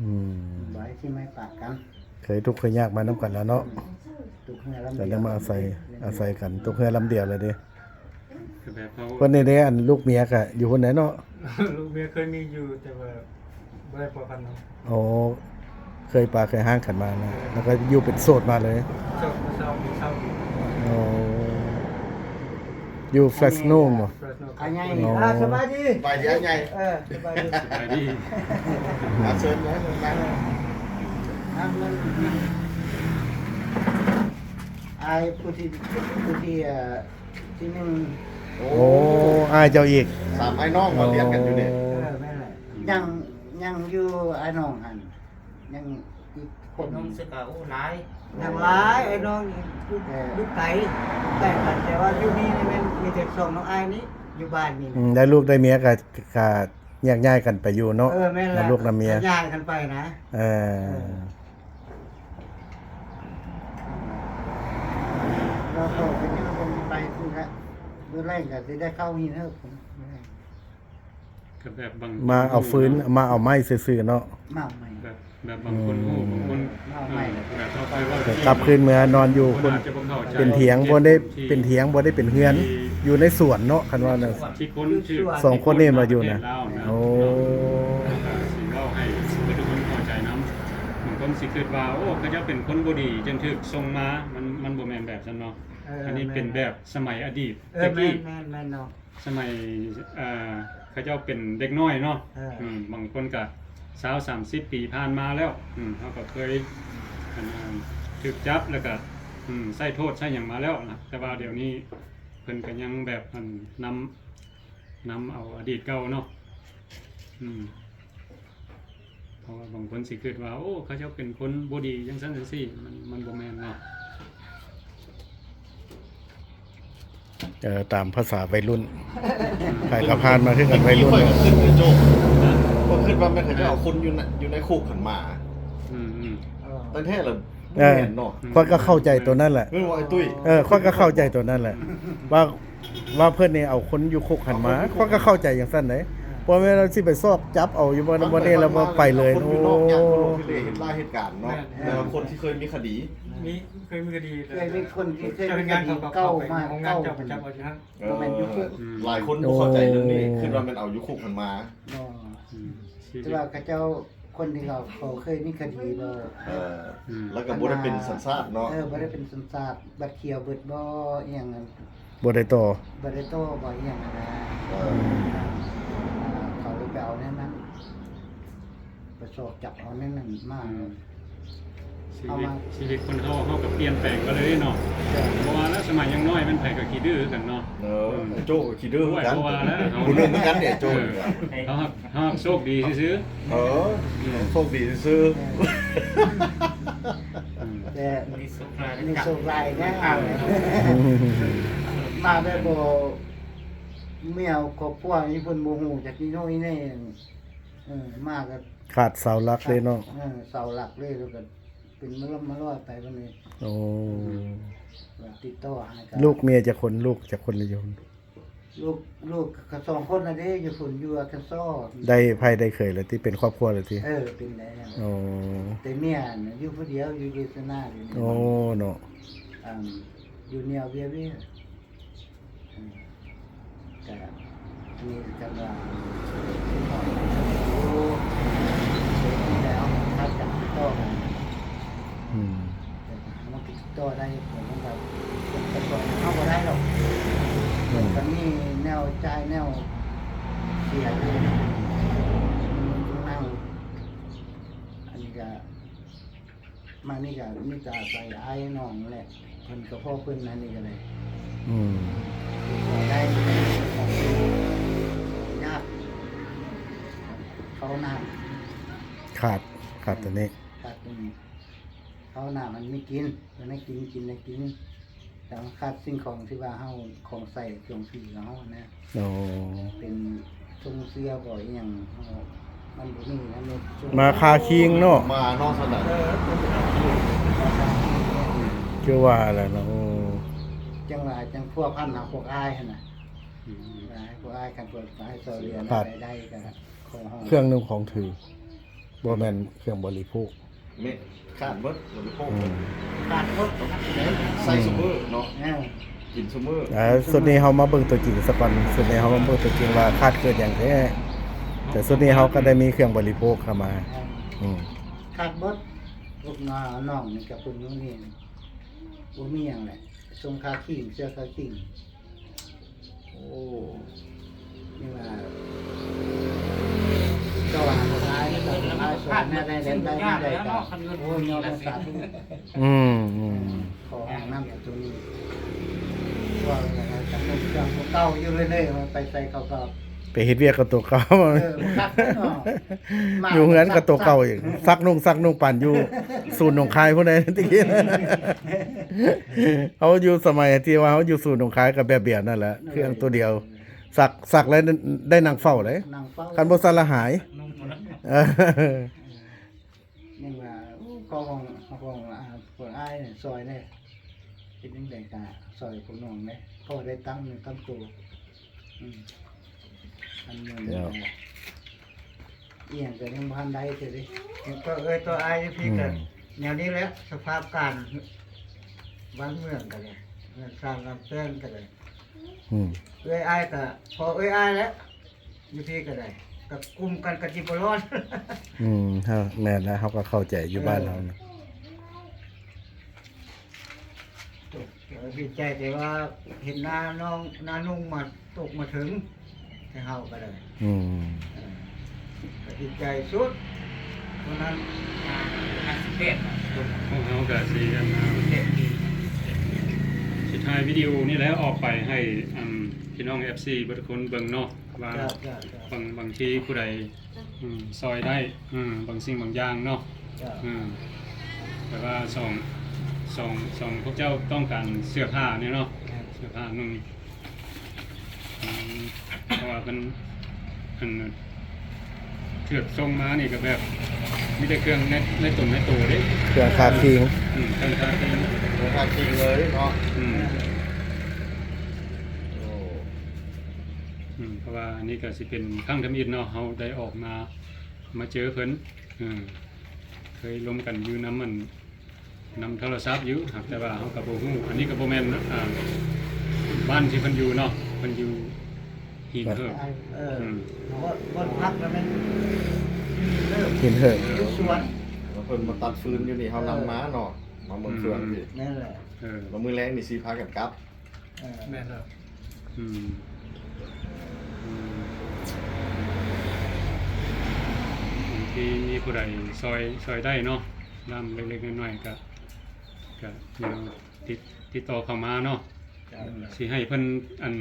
ອືມ ບໍ່ໃຫ້ຖິ້ມໃຫ້ປະກັນ ເຄີຍທຸກເຄີຍຍາກມານຳກັນແລ້ວເນາະ. ທຸກເຮືອລຳດຽວ ກໍໄດ້ມາອາໄສ ອາໄສກັນ ທຸກເຮືອລຳດຽວເລີຍເດ້. ຄືແບບເຮົາ ເພິ່ນນີ້ເດ້ ອັນລູກເມຍກໍຢູ່ພຸ້ນແຫຼະເນາະ. ລູກເມຍເຄີຍມີຢູ່ ແຕ່ວ່າບໍ່ໄດ້ພົວພັນນຳ. ໂອ້ ເຄີຍປາເຄີຍຮ້າງກັນມານະ ແລ້ວກໍຢູ່ເປັນໂສດມາເລີຍ. ໂສດມາຊາວປີ ຊາວປີ. ໂອ້ ຢູ່ເຟຣສໂນບໍ? ເຟຣສໂນ. ອາໃຫຍ່ນີ້ ອໍ ອາ ສະບາຍດີ ສະບາຍດີອາໃຫຍ່. ເອີ ສະບາຍດີ ສະບາຍດີ. ອາ ເຊີນມາ ເຊີນມາ. ອາ ເພິ່ນ ອາຍຜູ້ທີ່ ຜູ້ທີ່ ເອີ ທີໜຶ່ງ. ໂອ້ ໂອ້ ອ້າຍເຈົ້າອີກ ສາມອ້າຍນ້ອງມາລຽນກັນຢູ່ນີ້. ເອີ ແມ່ນແຫຼະ. ຍັງ ຍັງຢູ່ອ້າຍນ້ອງຫັ້ນ ຍັງອີກຄົນໜຶ່ງ. ນ້ອງເຊິ່ງກໍ ໂອ້ ຫຼາຍ ຍັງຫຼາຍ. ອ້າຍນ້ອງນີ້ຢູ່ ເອີ ຢູ່ໄກ ໄກກັນ ແຕ່ວ່າຢູ່ນີ້ນີ້ແມ່ນມີແຕ່ສອງນ້ອງອ້າຍນີ້ຢູ່ບ້ານນີ້. ອືມ ໄດ້ລູກໄດ້ເມຍກໍ ກໍແຍກຍ້າຍກັນໄປຢູ່ເນາະ. ເອີ ແມ່ນແຫຼະ ນຳລູກນຳເມຍ ກໍຍ້າຍກັນໄປນະ. ເອີ ເອີ ແລ້ວກໍໄປຢູ່ກັນໄປພຸ້ນລະ ມື້ແລງກໍຊິໄດ້ເຂົ້າຫີນເຫີບພຸ້ນ. ກໍແບບບາງ ມາເອົາຟືນ ມາເອົາໄມ້ຊື່ໆເນາະ. ມາເອົາໄມ້ ແບບ ແບບບາງຄົນຮູ້ ອືມ ບາງຄົນ ມາເອົາໄມ້ ເອີ ແບບເຮົາໄປເວົ້າ ກໍກັບຄືນເມືອນອນຢູ່ພຸ້ນ ເປັນຖຽງ ບໍ່ໄດ້ ເປັນຖຽງ ບໍ່ໄດ້ເປັນເຮືອນ ຢູ່ໃນສວນເນາະ ຄັນວ່ານະ. ທີ່ຄົນ ສອງຄົນນີ້ມາຢູ່ນະ. ໂອ້ ຊິເວົ້າໃຫ້ເບິດທຸກຄົນເຂົ້າໃຈນຳ. ບາງຄົນຊິຄິດວ່າ ໂອ້ ເຂົາເຈົ້າເປັນຄົນບໍ່ດີ ຈຶ່ງຖືກສົ່ງມາ. ມັນ ມັນບໍ່ແມ່ນແບບຊັ້ນເນາະ. ເອີ ອັນນີ້ເປັນແບບສະໄໝອະດີດ ເອີ ແຕ່ກີ້ ແມ່ນ ແມ່ນ ແມ່ນເນາະ. ສະໄໝ ເອີ ເຂົາເຈົ້າເປັນເດັກນ້ອຍເນາະ. ເອີ ອືມ ບາງຄົນກະຊາວສາມສິບປີຜ່ານມາແລ້ວ. ອືມ ເຮົາກໍເຄີຍ ອັນ ຖືກຈັບ ແລ້ວກະ ອືມ ໃຊ້ໂທດໃຊ້ຫຍັງມາແລ້ວນະ. ແຕ່ວ່າດຽວນີ້ເພິ່ນກໍຍັງແບບ ອັນ ນຳ ນຳເອົາອະດີດເກົ່າເນາະ. ອືມ ເພາະວ່າບາງຄົນຊິຄິດວ່າ ໂອ້ ເຂົາເຈົ້າເປັນຄົນບໍ່ດີຈັ່ງຊັ້ນຈັ່ງຊີ້ ມັນ ມັນບໍ່ແມ່ນເນາະ. ເອີ ຕາມພາສາໄວລຸ້ນ ໃຜກໍຜ່ານມາຄືກັນ ໄວລຸ້ນ. ຂ້ອຍກໍຄິດ ໂຈ້ ຂ້ອຍຄິດວ່າແມ່ນເຂົາເຈົ້າເອົາຄົນຢູ່ໃນ ຢູ່ໃນຄຸກຫັ້ນມາ. ອືມໆ ເອີ ຕັ້ງແທ້ລະ ເອີ ແມ່ນເນາະ. ຂ້ອຍກໍເຂົ້າໃຈໂຕນັ້ນແຫຼະ ແມ່ນບໍ່ອ້າຍຕຸ້ຍ? ເອີ ຂ້ອຍກໍເຂົ້າໃຈໂຕນັ້ນແຫຼະ ວ່າ ວ່າເພິ່ນນີ້ເອົາຄົນຢູ່ຄຸກຫັ້ນມາ. ເອົາຄົນຢູ່ຄຸກ ຂ້ອຍກໍເຂົ້າໃຈຈັ່ງຊັ້ນເດ້. ເອີ ບໍ່ແມ່ນວ່າຊິໄປຊອກຈັບເອົາຢູ່ບ່ອນ ບ່ອນນີ້ແລ້ວບໍ່ໄປເລີຍ. ໂອ້ ເຮັດລາຍເຮັດການເນາະ. ແມ່ນ ແຕ່ວ່າຄົນທີ່ເຄີຍມີຄະດີ ມີ ເຄີຍມີຄະດີ ເຄີຍມີຄົນທີ່ເຄີຍມີຄະດີເກົ່າມາ ເກົ່າ ເຈົ້າໄປຈັບເອົາຢູ່ຫັ້ນ. ເອີ ບໍ່ແມ່ນຢູ່ຄຸກ. ອືມ ຫຼາຍຄົນບໍ່ເຂົ້າໃຈເລື່ອງນີ້ ໂອ້ ຄິດວ່າແມ່ນເອົາຢູ່ຄຸກຫັ້ນມາ. ບໍ່ ອືມ ແຕ່ວ່າເຂົາເຈົ້າ ຄົນທີ່ເຂົາ ເຂົາເຄີຍມີຄະດີບໍ່? ເອີ ອືມ ແລ້ວກໍບໍ່ໄດ້ເປັນສັນຊາດເນາະ. ເອີ ບໍ່ໄດ້ເປັນສັນຊາດ ບັດຂຽວເບິດບໍ່ ອີ່ຫຍັງນັ້ນ ບໍ່ໄດ້ຕໍ່ ບໍ່ໄດ້ຕໍ່ບໍ່ ອີ່ຫຍັງນັ້ນນະ. ເອີ ເອີ ເຂົາເລີຍໄປເອົາແນວນັ້ນ ໄປຊອກຈັບເອົາແນວນັ້ນມາ. ອືມ ຊີວິດ ເອົາມາ ຊີວິດຄົນເຮົາ ເຮົາກໍປ່ຽນແປງໄປເລີຍເນາະ. ເອີ ບໍ່ວ່າແລ້ວ ສະໄໝຍັງນ້ອຍແມ່ນໃຜກໍຂີ້ດື້ຄືກັນເນາະ. ເອີ ອືມ ໂຈ້ກໍຂີ້ດື້ຄືກັນ. ບໍ່ວ່າແລ້ວ ເຮົາ ຜູ້ໜຶ່ງຄືກັນເດ້ ໂຈ້ ເອີ ນີ້ກໍ ເຮົາ ເຮົາໂຊກດີຊື່ໆ. ເອີ ອືມ ໂຊກດີຊື່ໆ. ເອີ ອືມ ແຕ່ມີໂຊກຫຼາຍ ມີໂຊກຫຼາຍແນ່ ມາແບບບໍ່ ເມຍຄອບຄົວນີ້ເພິ່ນບໍ່ຮູ້ຈັກອີໂນ່ອີເນ່. ເອີ ມາກໍຂາດເສົາຫຼັກເລີຍເນາະ. ເອີ ເສົາຫຼັກເລີຍ ແລ້ວກໍເປັນມາລ້ຳມາລອຍໄປບັດນີ້. ໂອ້ ອືມ ວ່າຕິດຕໍ່ຫາກັນ. ລູກເມຍຈັກຄົນ? ລູກຈັກຄົນລະຢູ່? ລູກ ລູກກໍສອງຄົນນະເດ້ ຢູ່ພຸ້ນ ຢູ່ອາຄັນຊໍ. ໄດ້ໃຜໄດ້ເຂີຍລະຕິ? ເປັນຄອບຄົວລະຕິ? ເອີ ເປັນແລ້ວ. ໂອ້ ແຕ່ເມຍນະຢູ່ຜູ້ດຽວ ຢູ່ເຢສະນາຢູ່ນີ້. ໂອ້ ເນາະ ອັນ ຢູ່ແນວເວຍເວຍ. ອືມ ກະອັນນີ້ກັນວ່າ ແລ້ວເຮົາກໍຂາດການຕິດຕໍ່ກັນ. ອືມ ແຕ່ເຮົາຕິດຕໍ່ໄດ້ ເຂົາກໍແບບຕິດຕໍ່ເຮົາບໍ່ໄດ້ດອກ. ອືມ ເພິ່ນກໍມີແນວຈ່າຍແນວເສຍຢູ່ ມັນຕ້ອງນັ່ງ. ອັນນີ້ກະ ມານີ້ກໍມີແຕ່ອາໄສອ້າຍນ້ອງແຫຼະ ເພິ່ນກໍພໍເພິ່ນອັນນີ້ກໍໄດ້. ອືມ ໄດ້ ຍາກ ເຂົ້ານ້ຳ ຂາດ ຂາດຕົວນີ້ ຂາດຕົວນີ້. ເຂົ້ານ້ຳມັນມີກິນ ເພິ່ນໃຫ້ກິນ ກິນໄດ້ກິນ. ແຕ່ວ່າຂາດສິ່ງຂອງທີ່ວ່າເຮົາ ຂອງໃຊ້ຊ່ວງຊີວິດເຮົານະ. ອໍ ເປັນໂສ້ງເສື້ອບໍ່ ອີ່ຫຍັງ ເຮົາ ມັນບໍ່ມີນະ. ມາຄາຄີງເນາະ ມາເນາະຊັ້ນນະ. ເອີ ຄືວ່າແຫຼະເນາະ. ໂອ້ ຈັ່ງວ່າຈັ່ງພົວພັນຫາພວກອ້າຍຫັ້ນນະ. ອືມ ພວກອ້າຍ ຄັນເພິ່ນໃຫ້ຊ່ວຍເຫຼືອໄດ້ກໍ ຂອງເຮົາ ເຄື່ອງນຸ່ງຂອງຖື ບໍ່ແມ່ນເຄື່ອງບໍລິໂພກ. ແມ່ນ ຂາດເບິດ ບໍລິໂພກ ອືມ ຂາດເບິດ ໃຊ້ຊຸມື້ເນາະ ເອີ ກິນຊຸມື້. ເອີ ຊຸດນີ້ເຮົາມາເບິ່ງຕົວຈິງສາກ່ອນ ຊຸດນີ້ເຮົາມາເບິ່ງຕົວຈິງວ່າຂາດເກີນຫຍັງແທ້. ແຕ່ຊຸດນີ້ເຮົາກໍໄດ້ມີເຄື່ອງບໍລິໂພກເຂົ້າມາ ເອີ ອືມ ຂາດເບິດ. ພວກນ້ອງນີ້ກັບພວກໜູນີ້ ບໍ່ມີຫຍັງແຫຼະ ສົ່ງຄ່າຄີງ ເສື້ອຄ່າຄີງ. ໂອ້ ນີ້ວ່າ ເຈົ້າວ່າບໍ່ຕາຍ ເຈົ້າບໍ່ຕາຍ ຊ່ອຍແນວໃດ ແນວໃດ ແນວໃດກໍ ໂອ້ຍ ຍອມ ສາທຸ. ອືມ ອືມ ຂໍຫ້ອງນ້ຳຕົວນີ້ ວ່າຢ່າງນັ້ນ ຈຳນວນເຄື່ອງພວກເກົ່າຢູ່ເລື້ອຍໆ ໄປໃສ່ເຂົາກໍ ໄປເຮັດວຽກກັບຕົວເກົ່າ ເອີ ບໍ່ຄັກເນາະ ມາ ຢູ່ເຮືອນກັບຕົວເກົ່າອີກ ຊັກນຸ່ງ ຊັກນຸ່ງປານຢູ່ສູນໜອງຄາຍພຸ້ນໃດ໋ ແຕ່ກີ້ ເຮົາຢູ່ສະໄໝທີ່ວ່າເຮົາຢູ່ສູນໜອງຄາຍກໍແບບດຽວນັ້ນແຫຼະ ເອີ ເຄື່ອງຕົວດຽວ ຊັກ ຊັກແລ້ວໄດ້ນັ່ງເຝົ້າເດ້ ນັ່ງເຝົ້າ ຄັນບໍ່ຊັ້ນລະຫາຍ ເອີ ຍັງວ່າ ໂອ້ ຂໍຮ້ອງ ຂໍຮ້ອງ ອາ ພວກອ້າຍຊ່ອຍແດ່ ເຮັດຈັ່ງໃດກໍຊ່ອຍພວກນ້ອງແດ່ ພໍໄດ້ຕັ້ງເນື້ອຕັ້ງໂຕ ອືມ ອັນເງິນ ດຽວ ອີ່ຫຍັງກໍຍັງບໍ່ທັນໄດ້ເທື່ອເດ້ ກໍເອີຍ ຕົວອ້າຍຢູ່ພີ້ກໍ ອືມ ແນວນີ້ແຫຼະ ສະພາບການບ້ານເມືອງກໍໄດ້ ເຮືອນຊານລຳແປ້ນກໍໄດ້ ອືມ ເອື້ອຍອ້າຍກໍພໍເອື້ອຍອ້າຍແຫຼະ ຢູ່ພີ້ກໍໄດ້ ກໍກຸ່ມກັນກໍຊິບໍ່ລອດ ອືມ ເຮົາ ແມ່ນແລ້ວ ເຮົາກໍເຂົ້າໃຈຢູ່ ເອີ ບ້ານເຮົານະ. ເອີ ດີໃຈທີ່ວ່າເຫັນໜ້ານ້ອງ ໜ້ານຸ່ງມາຕົກມາເຖິງໃຫ້ເຮົາກໍໄດ້ ອືມ ເອີ ກໍດີໃຈສຸດ ເທົ່ານັ້ນ ຫ້າສິບແປດ ຂອງເຮົາກໍຊິອັນນາ ຊິຖ່າຍວິດີໂອນີ້ແຫຼະ ອອກໄປໃຫ້ ອັນ ພີ່ນ້ອງເອັຟຊີເບິດທຸກຄົນເບິ່ງເນາະ ວ່າ ເຈົ້າ ເຈົ້າ ເຈົ້າ ບາງ ບາງທີຜູ້ໃດ ອືມ ຊ່ອຍໄດ້ ອືມ ບາງສິ່ງບາງຢ່າງເນາະ ເຈົ້າ ອືມ ແຕ່ວ່າສອງ ສອງ ສອງ ພວກເຈົ້າຕ້ອງການເສື້ອຜ້ານີ້ເນາະ ແມ່ນ ເສື້ອຜ້ານຸ່ງ ອືມ ເພາະວ່າເພິ່ນ ເພິ່ນ ເທື່ອສົ່ງມານີ້ກໍແບບ ມີແຕ່ເຄື່ອງໃນ ໃນຕົນໃນໂຕເດ້ ເຄື່ອງທາຄຣີມ ອືມ ເຄື່ອງທາຄຣີມ ເຄື່ອງທາຄຣີມເລີຍເນາະ ອືມ ໂອ້ ອືມ ເພາະວ່າອັນນີ້ກໍຊິເປັນຄັ້ງທຳອິດເນາະ ເຮົາໄດ້ອອກມາ ມາເຈີເພິ່ນ ເອີ ເຄີຍລົມກັນຢູ່ນຳ ອັນ ນຳໂທລະສັບຢູ່ ຫາກແຕ່ວ່າເຮົາກໍບໍ່ຮູ້ ອັນນີ້ກໍບໍ່ແມ່ນ ອ່າ ບ້ານທີ່ເພິ່ນຢູ່ເນາະ ເພິ່ນຢູ່ຫີນເຫີບ ເອີ ອືມ ບ່ອນ ບ່ອນພັກລະແມ່ນຫີນເຫີບ ຫີນເຫີບ ຢູ່ສວນ ແລ້ວເພິ່ນມາຕັດຟືນຢູ່ນີ້ ເຮົານຳມາເນາະ ມາເມືອງເຟືອງພີ້ ແມ່ນແຫຼະ ເອີ ແລ້ວມື້ແລງນີ້ຊິພາກັນກັບ ເອີ ແມ່ນແລ້ວ ອືມ ອືມ ທີ່ມີຜູ້ໃດຊ່ອຍ ຊ່ອຍໄດ້ເນາະ ນຳເລັກໆນ້ອຍໆ ກະ ກະ ຕິດ ຕິດຕໍ່ເຂົ້າມາເນາະ ເຈົ້າ ຊິໃຫ້ເພິ່ນ ອັນ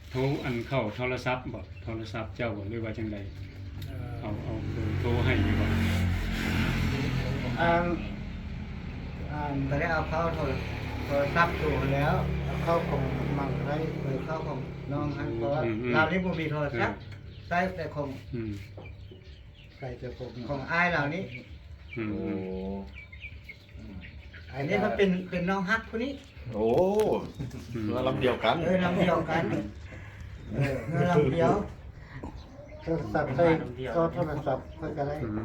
ໂທ ອັນ ເຂົ້າໂທລະສັບບໍ ໂທລະສັບເຈົ້າບໍ ຫຼືວ່າຈັ່ງໃດ ເອີ ເອົາ ເອົາເບີໂທໃຫ້ຢູ່ບໍ ອັນ ອັນ ກໍໄດ້ເອົາເຂົ້າໂທລະ ໂທລະສັບໂຕຫັ້ນແລ້ວ ເອົາເຂົ້າຂອງມັນໄດ້ ເອີ ເຂົ້າຂອງນ້ອງຫັ້ນ ເພາະວ່າ ອືມ ອືມ ລາວນີ້ບໍ່ມີໂທລະສັບ ເອີ ໃຊ້ແຕ່ຂອງ ອືມ ໃຊ້ແຕ່ຂອງ ຂອງອ້າຍລາວນີ້ ອືມ ໂອ້ ອືມ ອັນນີ້ມັນເປັນ ເປັນນ້ອງຮັກຜູ້ນີ້ ໂອ້ ເຮືອລຳດຽວກັນ ເອີ ລຳດຽວກັນ ເອີ ເຮືອລຳດຽວ ໂທລະສັບໃສ່ ຕໍ່ໂທລະສັບຂ້ອຍກໍໄດ້ ອືມ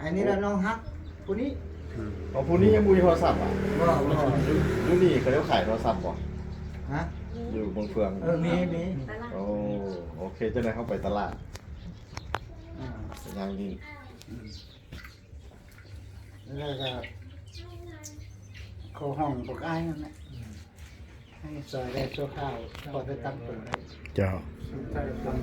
ອັນນີ້ລະນ້ອງຮັກຜູ້ນີ້ ອືມ ເອົາ ຜູ້ນີ້ຍັງບໍ່ມີໂທລະສັບຫວາ ບໍ່ ບໍ່ ຢູ່ ຢູ່ນີ້ເຂົາເຈົ້າຂາຍໂທລະສັບບໍ່ ຮະ ຢູ່ເມືອງເຟືອງ ເອີ ມີ ມີ ໂອ້ ໂອເຄ ຈັ່ງໃດເຮົາໄປຕະຫຼາດ ອ່າ ໄປທາງນີ້ ອືມ ແລ້ວກໍຂໍຮ້ອງພວກອ້າຍນັ້ນແຫຼະ ໃຫ້ຊ່ອຍໄດ້ຊົ່ວຄາວ ພໍໄດ້ຕັ້ງໂຕໄດ້ ເຈົ້າ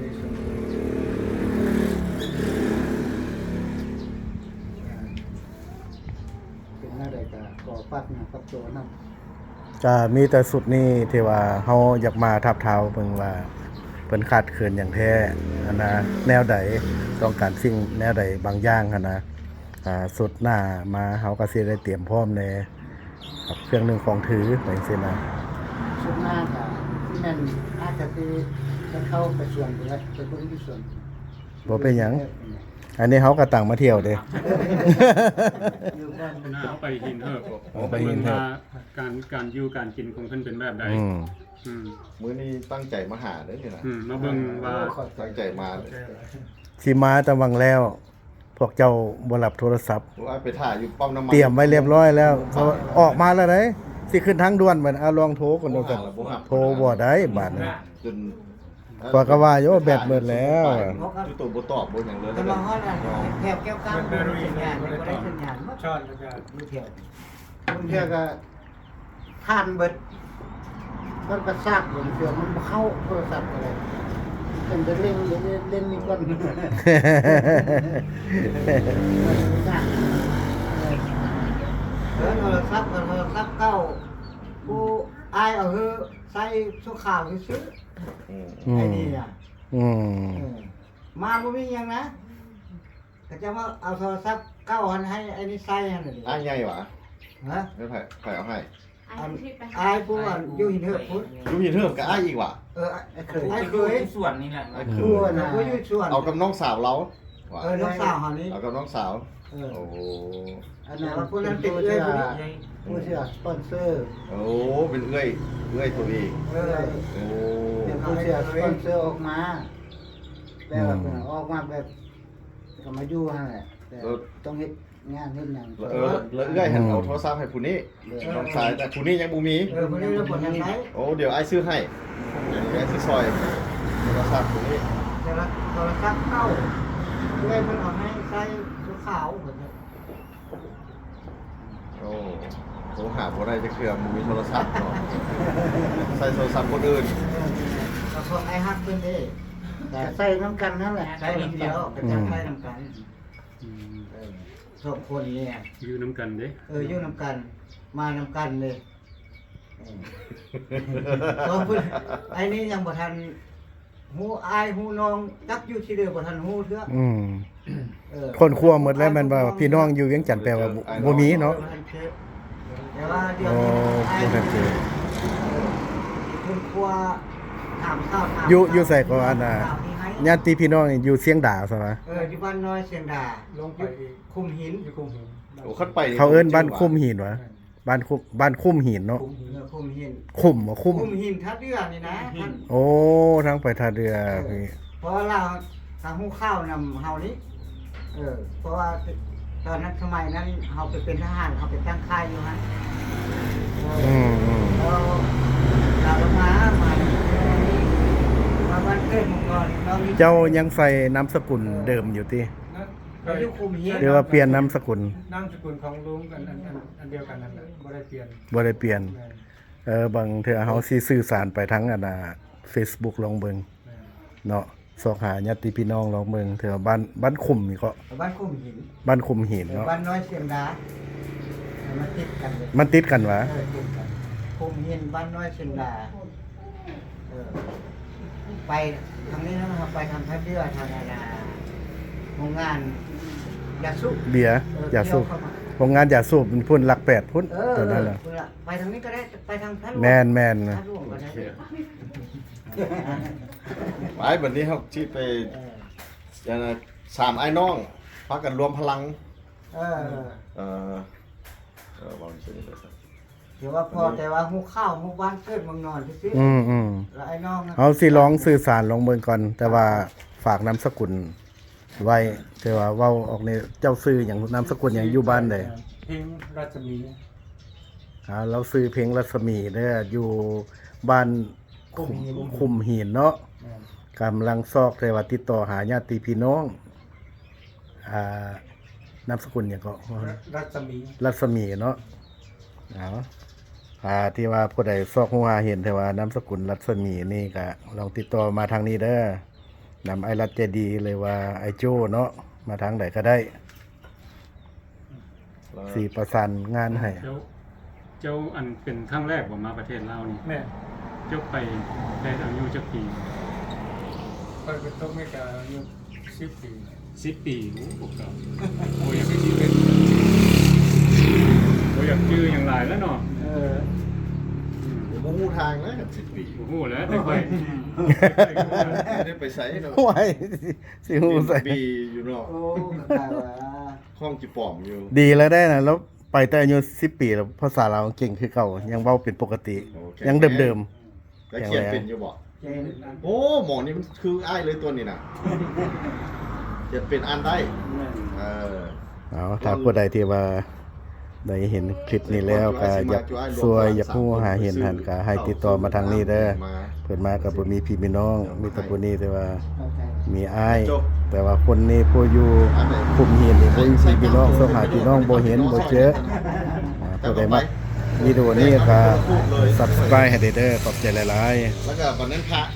ເປັນແນວໃດກໍຂໍຝາກເນື້ອຝາກໂຕນຳ. ກະມີແຕ່ຊຸດນີ້ທີ່ວ່າເຮົາຢາກມາທາບທາວເບິ່ງວ່າເພິ່ນຂາດເຂີນຫຍັງແທ້ຫັ້ນນະ ແນວໃດ ຕ້ອງການສິ່ງແນວໃດບາງຢ່າງຫັ້ນນະ ອ່າ ຊຸດໜ້າມາເຮົາກໍຊິໄດ້ຕຽມພ້ອມແດ່ ເຄື່ອງໜຶ່ງຂອງຖືໄປຈັ່ງຊີ້ນະ. ຊຸດໜ້າກະຊິແມ່ນອາດຈະຊິໄດ້ເຂົ້າໄປສວນພຸ້ນແຫຼະ ໄປເບິ່ງຢູ່ສວນ. ບໍ່ເປັນຫຍັງ ອັນນີ້ເຮົາກໍຕ່າງມາທ່ຽວເດ້ ຢູ່ບ້ານເຮົາໄປຫີນເຫີບ ເອີ ໄປຫີນເຫີບ ວ່າການ ການຢູ່ການກິນຂອງເພິ່ນເປັນແບບໃດ ອືມ ອືມ ມື້ນີ້ຕັ້ງໃຈມາຫາເດ້ນີ້ນະ ອືມ ມາເບິ່ງວ່າ ຕັ້ງໃຈມາ ຊິມາແຕ່ຫວ່າງແລ້ວ ພວກເຈົ້າບໍ່ຮັບໂທລະສັບ. ໂອ້ຍ ໄປຖ້າຢູ່ປ້ຳນ້ຳມັນ ຕຽມໄວ້ລຽບຮ້ອຍແລ້ວ. ເຂົາອອກມາແລ້ວເດ້ ຊິຂຶ້ນທາງດ່ວນບັດ ອາ ລອງໂທກ່ອນ. ໂທບໍ່ໄດ້ບາດນີ້ ຈົນ ຂ້ອຍກໍວ່າຢູ່ ແບັດໝົດແລ້ວ. ຢູ່ໂຕບໍ່ຕອບບໍ່ຫຍັງເລີຍ. ແຕ່ມາຮອດອັນແຖວແກ້ວກາງ ບໍ່ໄດ້ສັນຍານ ບໍ່ໄດ້ສັນຍານໝົດ. ເທື່ອກໍ ທ່ານເບິດ ມັນກະຊາກເບິ່ງເທື່ອມັນບໍ່ເຂົ້າໂທລະສັບກໍໄດ້. ເພິ່ນໄປເລັ່ງ ເລັ່ງນີ້ກ່ອນ. ເອີ ໂທລະສັບກໍໂທລະສັບເກົ່າ ຜູ້ອ້າຍເອົາໃຫ້ໃຊ້ຊົ່ວຄາວຊື່ໆ. ອືມ ໄອ້ນີ້ນະ ອືມ ເອີ ມາບໍ່ມີຫຍັງນະ. ເຂົາເຈົ້າມາເອົາໂທລະສັບເກົ່າຫັ້ນໃຫ້ໄອ້ນິໄຊຫັ້ນນະ. ອ້າຍໃຫຍ່ຫວາ? ຮະ? ແມ່ນໃຜ ໃຜເອົາໃຫ້? ອັນ ອ້າຍຜູ້ອັນຢູ່ຫີນເຫີບພຸ້ນ. ຢູ່ຫີນເຫີບກັບອ້າຍອີກຫວາ? ເອີ ອ້າຍເຂີຍ ຢູ່ສວນນີ້ແຫຼະ. ອ້າຍເຂີຍ ເອີ ຜູ້ຢູ່ສວນ ເອົາກັບນ້ອງສາວລາວຫວາ? ເອີ ນ້ອງສາວເຮົານີ້ ເອົາກັບນ້ອງສາວ. ເອີ ໂອ້ ອັນນັ້ນຜູ້ນັ້ນເປັນເອື້ອຍຜູ້ນີ້ ຜູ້ເຊື່ອສະປອນເຊີ. ໂອ້ ເປັນເອື້ອຍ ເອື້ອຍໂຕເອງ. ເອີ ໂອ້ ເປັນຜູ້ເຊື່ອສະປອນເຊີອອກມາ ແບບວ່າ ອືມ ເພິ່ນອອກມາແບບ ກໍມາຢູ່ຫັ້ນແຫຼະ ແຕ່ ເອີ ຕ້ອງເຮັດງານເຮັດຫຍັງ. ແລ້ວເອື້ອຍຫັ້ນເອົາໂທລະສັບໃຫ້ຜູ້ນີ້ ນ້ອງຊາຍ ແຕ່ຜູ້ນີ້ຍັງບໍ່ມີ. ເອີ ຜູ້ນີ້ລະບໍ່ທັນໄດ້. ໂອ້ ດຽວອ້າຍຊື້ໃຫ້ ດຽວອ້າຍຊື້ຊ່ອຍ ໂທລະສັບຜູ້ນີ້. ໂທລະສັບເກົ່າ ເອື້ອຍເພິ່ນເອົາໃຫ້ໃຊ້ຊົ່ວຄາວ. ໂອ້ ໂທຫາບໍ່ໄດ້ຈັກເທື່ອ ບໍ່ມີໂທລະສັບເນາະ ໃຊ້ໂທລະສັບຄົນອື່ນ. ເອີ ກໍພວກອ້າຍຮັກເພິ່ນເດ້ ກໍໃຊ້ນຳກັນນັ້ນແຫຼະ ໃຊ້ນຳດຽວ ກໍຈະໃຊ້ນຳກັນ. ອືມ ເອີ ສອງຄົນນີ້ຢູ່ນຳກັນເດ້. ເອີ ຢູ່ນຳກັນ ມານຳກັນເດ້. ເອີ ສອງຄົນ ໄອ້ນີ້ຍັງບໍ່ທັນ ຮູ້ອ້າຍຮູ້ນ້ອງ ຈັກຢູ່ທີ່ໃດບໍ່ທັນຮູ້ເທື່ອ. ອືມ ເອີ ຄົ້ນຄວ້າໝົດແລ້ວແມ່ນບໍ່? ພີ່ນ້ອງຢູ່ວຽງຈັນແປວ່າບໍ່ມີເນາະ. ແຕ່ວ່າດຽວນີ້ ໂອ້ ບໍ່ທັນເຈີ ເອີ ຄົ້ນຄວ້າ ຖາມຂ່າວ ຖາມ ຢູ່ ຢູ່ໃສກໍອັນນ່າ ຂ່າວນີ້ໃຫ້ ຍາດຕິພີ່ນ້ອງນີ້ຢູ່ຊຽງດາຊັ້ນຫວາ? ເອີ ຢູ່ບ້ານນ້ອຍຊຽງດາ ລົງໄປອີກ ຂຸມຫີນ ຢູ່ຂຸມຫີນ. ໂອ້ ຄັນໄປ ເຂົາເອີ້ນບ້ານຂຸມຫີນຫວາ? ແມ່ນ ບ້ານຂຸ ບ້ານຂຸມຫີນເນາະ. ຂຸມຫີນ ເອີ ຂຸມຫີນ ຂຸມບໍ່? ຂຸມ ຂຸມຫີນທ່າເດື່ອນີ້ນະ. ໂອ້ ທາງໄປທ່າເດື່ອ. ເອີ ເພາະວ່າລາວ ລາວຮູ້ຂ່າວນຳເຮົານີ້. ເອີ ເພາະວ່າຕອນນັ້ນສະໄໝນັ້ນເຮົາໄປເປັນທະຫານ ເຮົາໄປຕັ້ງຄ້າຍຢູ່ຫັ້ນ. ເອີ ອືມໆ ແລ້ວລາວກໍມາ ມາ ມາບ້ານເກີດເມືອງນອນ. ເຈົ້າຍັງໃສ່ນາມສະກຸນເດີມຢູ່ຕິ? ນະ ກໍຢູ່ຂຸມຫີນ ຫຼືວ່າປ່ຽນນາມສະກຸນ? ນາມສະກຸນຂອງລຸງ ອັນ ອັນ ອັນ ອັນດຽວກັນນັ້ນແຫຼະ ບໍ່ໄດ້ປ່ຽນ ບໍ່ໄດ້ປ່ຽນ. ແມ່ນ ເອີ ບາງເທື່ອເຮົາຊິສື່ສານໄປທາງອັນນ່າ ເຟສບຸກລອງເບິ່ງ ແມ່ນ ເນາະ ຊອກຫາຍາດຕິພີ່ນ້ອງລອງເບິ່ງ. ເທື່ອບ້ານ ບ້ານຂຸມນີ້ເກາະ ບ້ານຂຸມຫີນ ບ້ານຂຸມຫີນເນາະ ເອີ ບ້ານນ້ອຍຊຽງດາ. ມັນຕິດກັນເລີຍ ມັນຕິດກັນຫວາ? ເອີ ຕິດກັນ ຂຸມຫີນ ບ້ານນ້ອຍຊຽງດາ. ເອີ ໄປທາງນີ້ນະ ເຮົາໄປທາງທ່າເດື່ອ ທາງອັນນ່າ ໂຮງງານຢາສູບ ເບຍ ເອີ ຢາສູບ ໂຮງງານຢາສູບພຸ້ນ ຫຼັກແປດພຸ້ນ. ເອີ ຕອນນັ້ນນະ ພຸ້ນລະ ໄປທາງນີ້ກໍໄດ້ ໄປທາງທ່າຫຼວງ. ແມ່ນໆ ທ່າຫຼວງກໍໄດ້. ໂອເຄ ໄປ ບັດນີ້ເຮົາຊິໄປ ເອີ ອັນນ່າ ສາມອ້າຍນ້ອງພາກັນລວມພະລັງ. ເອີ ເອີ ເອີ ເວົ້າຈັ່ງຊີ້ ຖືວ່າພໍແຕ່ວ່າຮູ້ຂ່າວ ຮູ້ບ້ານເກີດເມືອງນອນຊື່ໆ. ອືມໆ ແລ້ວໄອ້ນ້ອງນະ ເຮົາຊິລອງສື່ສານລອງເບິ່ງກ່ອນ ແຕ່ວ່າຝາກນາມສະກຸນໄວ້. ແຕ່ວ່າເວົ້າອອກນີ້ ເຈົ້າຊື່ຫຍັງ ນາມສະກຸນຫຍັງ ຢູ່ບ້ານໃດ? ເພັງ ລັດສະໝີ. ອ່າ ລາວຊື່ເພັງ ລັດສະໝີເດີ ຢູ່ບ້ານ ຂຸມຫີນ ຂຸມຫີນເນາະ. ແມ່ນ ກຳລັງຊອກ ແຕ່ວ່າຕິດຕໍ່ຫາຍາດຕິພີ່ນ້ອງ. ອ່າ ນາມສະກຸນຫຍັງເກາະ? ລັດສະໝີ ລັດສະໝີເນາະ. ເອົາ ອ່າ ທີ່ວ່າຜູ້ໃດຊອກຮູ້ຫາເຫັນ ແຕ່ວ່ານາມສະກຸນລັດສະໝີນີ້ ກະລອງຕິດຕໍ່ມາທາງນີ້ເດີ ນຳອ້າຍລັດໃຈດີ ຫຼືວ່າອ້າຍໂຈ້ເນາະ ມາທາງໃດກໍໄດ້ ຊິປະສານງານໃຫ້. ເຈົ້າ ເຈົ້າ ອັນ ເປັນຄັ້ງແລກບໍ່ມາປະເທດລາວນີ້? ແມ່ນ. ເຈົ້າໄປແຕ່ອາຍຸຈັກປີ? ຂ້ອຍໄປຕົກອາເມລິກາອາຍຸສິບປີ. ສິບປີ ໂອ້ ບໍ່ເກົ່າ ບໍ່ຢາກ ສິບເອັດ ບໍ່ຢາກຈື່ຫຍັງຫຼາຍແລ້ວເນາະ. ເອີ ອືມ ບໍ່ຮູ້ທາງແລ້ວ ສິບປີ ບໍ່ຮູ້ແລ້ວ ແຕ່ຂ້ອຍ ໄດ້ໄປໃສເນາະ. ໂອ້ຍ ຊິຮູ້ໃສ ບີຢູ່ເນາະ. ໂອ້ ຂ້ອງຈີປອມຢູ່. ດີແລ້ວໄດ້ນະ ລາວໄປແຕ່ອາຍຸສິບປີແລ້ວ ພາສາລາວເກັ່ງຄືເກົ່າ ຍັງເວົ້າເປັນປົກກະຕິ ໂອເຄ ຍັງເດີມໆ. ແລ້ວຂຽນເປັນຢູ່ບໍ່? ຂຽນ ໂອ້ ໝໍນີ້ມັນຄືອ້າຍເລີຍຕົວນີ້ນະ ຂຽນເປັນ ອ່ານໄດ້. ແມ່ນ. ເອົາ ຖ້າຜູ້ໃດທີ່ວ່າໄດ້ເຫັນຄລິບນີ້ແລ້ວ ກໍຢາກຊ່ວຍ ຢາກຮູ້ຫາເຫັນຫັ້ນ ກໍໃຫ້ຕິດຕໍ່ມາທາງນີ້ເດີ. ເພິ່ນມາກໍບໍ່ມີພີ່ມີນ້ອງ ມີແຕ່ຜູ້ນີ້ ແຕ່ວ່າມີອ້າຍ ແຕ່ວ່າຄົນນີ້ຜູ້ຢູ່ຂຸມຫີນນີ້ ບໍ່ມີພີ່ມີນ້ອງ ຊອກຫາພີ່ນ້ອງບໍ່ເຫັນບໍ່ເຈີ. ອ່າ ຜູ້ໃດມັກວິດີໂອນີ້ກໍ Subscribe ໃຫ້ເດີ. ຂອບໃຈຫຼາຍໆ. ແລ້ວກໍວັນນັ້ນພະ